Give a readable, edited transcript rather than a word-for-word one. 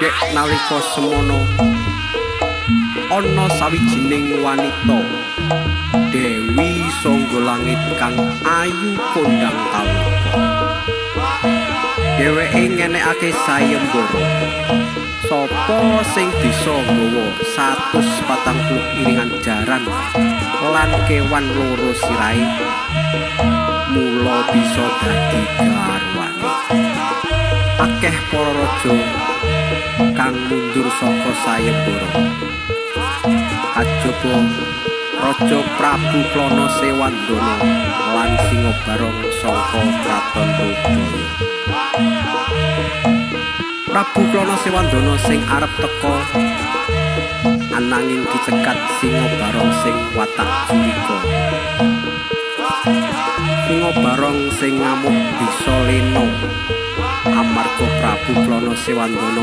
Dek nalika semono ana sawijining wanita Dewi Sangga Langit kang ayu kondang kaloka. Dheweke ngenekake sayembara. Sapa sing bisa nggawa 140 iringan jaran lan kewan loro sirahe, mula bisa dadi garwane. Akeh para raja kang mundur saka sayembara. Kajaba Raja Prabu Klana Sewandana lan Singobarong saka Kraton Rudaya. Prabu Klana Sewandana sing arep teka ananging dicegat Singobarong sing watak curiga. Singobarong sing ngamuk bisa lena amarga Prabu Klana Sewandana